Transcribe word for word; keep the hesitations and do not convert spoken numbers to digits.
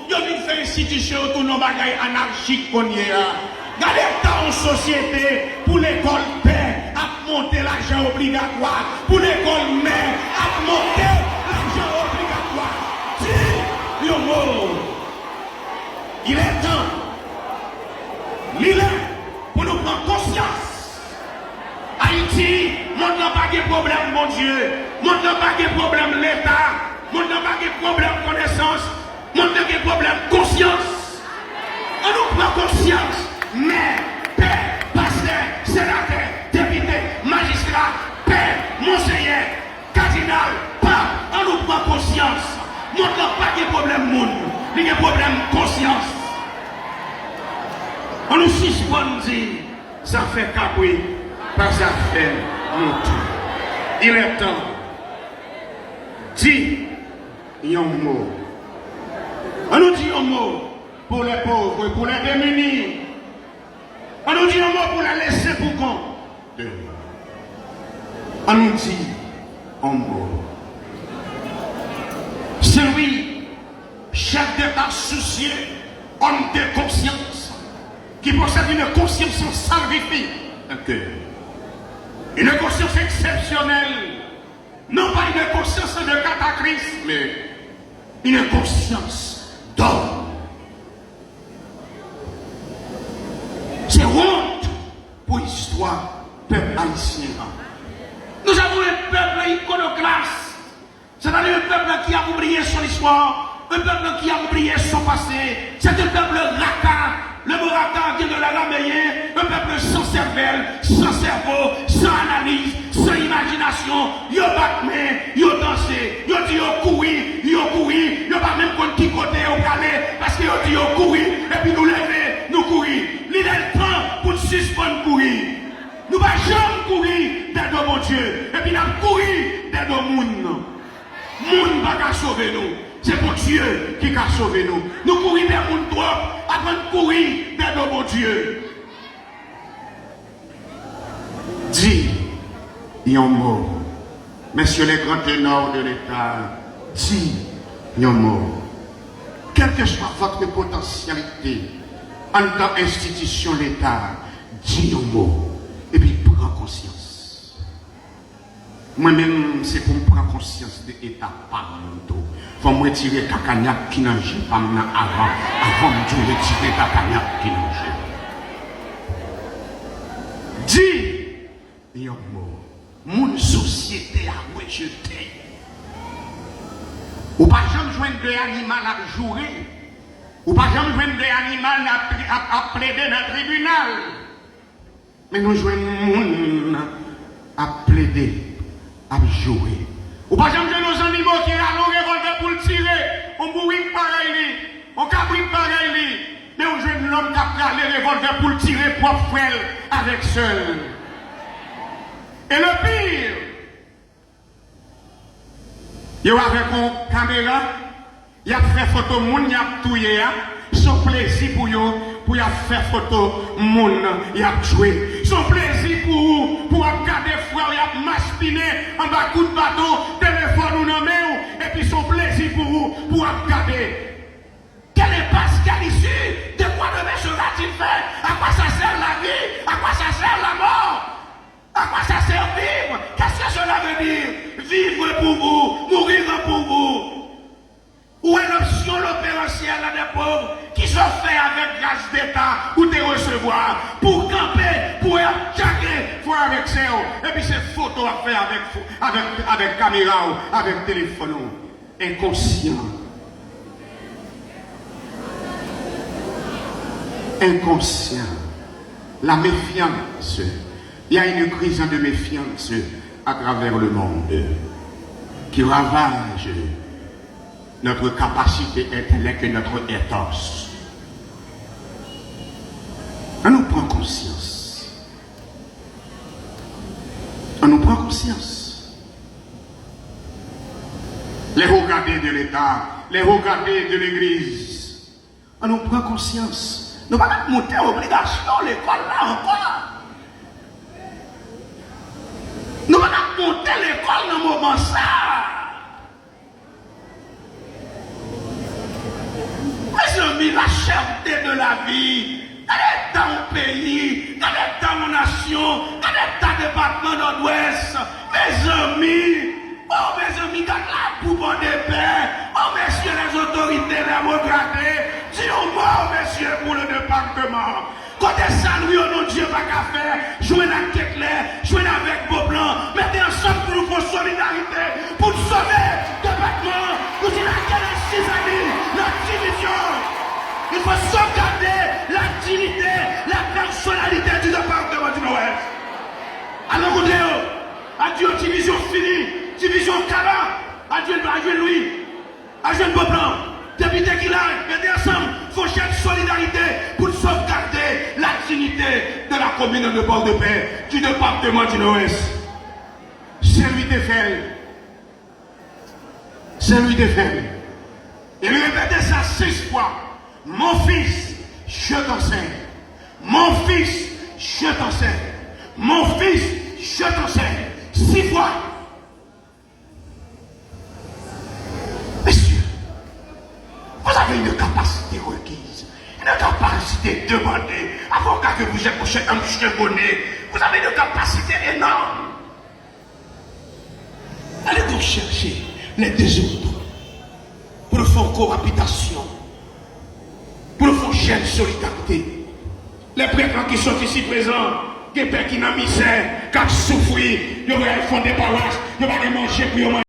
Yo vin fè enstitisyon yo tounen yon bagay anarchik kounye a. Gade eta yon sosyete pou lekòl pè ap monte lajan obligatwa, pou lekòl mè ap monte lajan obligatwa. Di yon mo. Il est temps. Li lè pou nou pran konsyans. Ayiti, mond lan pa gen pwoblèm Bondye, mond lan pa gen pwoblèm Leta, mond lan pa gen pwoblèm konesans, mond lan gen pwoblèm konsyans. An nou pran konsyans, mè, pè, pastè, senatè, depite, majistra, pè, monsenyè, kadinal, pap, an nou pran konsyans. Mond lan pa gen pwoblèm moun, li gen pwoblèm konsyans. An nou sispann di, zafè kabrit, pa zafè mouton. Il est temps. Di yon mo. An nou di yon mo pour les pauvres, pour les démunis. An nou di yon mo pour les laissés pour compte. An nou di yon mo. Saint Louis, chef d'État soucieux, homme de conscience, qui possède une conscience salvifique, un cœur, une conscience exceptionnelle, non pas une conscience de cataclysme, mais une conscience d'homme. Se wont pou istwa pèp ayisyen an. Nous avons un peuple iconoclaste, c'est-à-dire un peuple qui a oublié son histoire, un peuple qui a oublié son passé. C'est un peuple raka. Le mot raka vient de l'araméen, un peuple sans cervelle, sans cerveau, sans analyse, sans imagination. Yo bat men, yo danse, yo di yo kouri, yo kouri, yo pa menm konn ki kote yo prale, paske yo di yo kouri, epi nou leve, nou kouri. Li lè l tan pou n sispann kouri. Nou pa janm kouri dèdo Bondye, epi n ap kouri dèdo moun. Moun pa ka sove nou, se Bondye ki ka sove nou. Nou kouri dèyè moun twòp, aprann kouri dèdo Bondye. Di yon mo. Messieurs les grands ténors de l'État, di yon mo. Quelle que soit votre potentialité, anndan enstitisyon Leta, di yon mo. Epi pran konsyans. Mwen menm, se pou m pran konsyans de eta pa m tou. Fò m retire kakanyak ki nan je pa m nan avan, avan m di w retire kakanyak ki nan je. Di yon mo. Moun sosyete a rejete. Ou pa janm jwenn de animal ap joure. Ou pa janm jwenn de animal ap, ap, ap plede nan tribinal. Men nou jwenn moun ap plede, ap joure. Ou pa janm jwenn yon zannimo ki rale yon revòlvè pou l tire yon bourik parèy li, yon kabrit parèy li. Men ou jwenn nonm k ap rale revòlvè pou l tire pwòp frè l avèk sè l. E le pire, yo avèk yon kamera, y ap fè foto moun y ap touye a. Se yon plezi pou yo, pou y ap fè foto moun y ap tchwe. Se yon plezi pou ou, pou w ap gade frè w y ap maspinen anba kout baton, telefòn ou nan men w, epi se yon plezi pou ou, pou w ap gade. Quelle impasse, quelle issue? De quoi demain sera-t-il fait? À quoi ça sert la vie? À quoi ça sert la mort? À quoi ça sert vivre? Qu'est-ce que cela veut dire? Vivre pour vous, mourir pour vous. Ou wè lòpsyon loperansiyèl la dè pòv ki sa w fè avèk gras deta ou te resevwa pou w kanpe pou w ap tchake frè avèk sè w, epi se foto w ap fè avèk, avèk, avèk kamera w, avèk telefòn ou. Inconscient. Inconscient. La méfiance. Il y a une crise de méfiance à travers le monde qui ravage notre capacité intellect et notre ethos. Ann nou pran konsyans. Ann nou pran konsyans. Les hauts gradés de l'État, les hauts gradés de l'Église, ann nou pran konsyans. Nou pa t ap monte obligasyon lekòl la ankò. Nou pa t ap monte lekòl nan moman sa a. Mè La cherté de la vie. Gade eta yon peyi, gade eta yon nasyon, gade eta depatman Nòdwès. Mezanmi, oh mezanmi, gad labou Pòdepè. Oh mesye, lèzotorite, lèwokrate, di yon mo mesye pou le depatman. Kote sa Lwi o non Dye pa ka fè, jwenn ak Ketlè, jwenn avèk Boplan, mete ansanm pou nou fè yon solidarite, pou n sove depatman an. Nou di lagè nan sizani, la divizyon. Il faut sauvegarder la dignité, la personnalité du département du Nord-Ouest. Al rankontre yo, al di yo divizyon fini, divizyon kaba, al jwenn, al jwenn Lwi. Al jwenn Boplan, depite ki la, mete ansanm, fè yon jès solidarite pou n sovgade la dignité de la commune de Port-de-Paix, du département du Nord-Ouest. Saint-Louis te fè l. Saint-Louis te fè l. E li repete sa sis fwa. Mon fils, je t'enseigne. Mon fils, je t'enseigne. Mon fils, je t'enseigne. Sis fwa. Messieurs, vous avez une capacité requise, une capacité demandée. Avocat que vous êtes, mon cher M. Bonnet, vous avez une capacité énorme. Allez donc chercher les désordres pour nous faire cohabitation. Pou nou fè yon jès solidarite. Lè prèt lan ki sòt isi prezan, gen pè ki nan mizè, k ap soufri, yo pral fonde pawas, yo pa gen manje pou yo manje.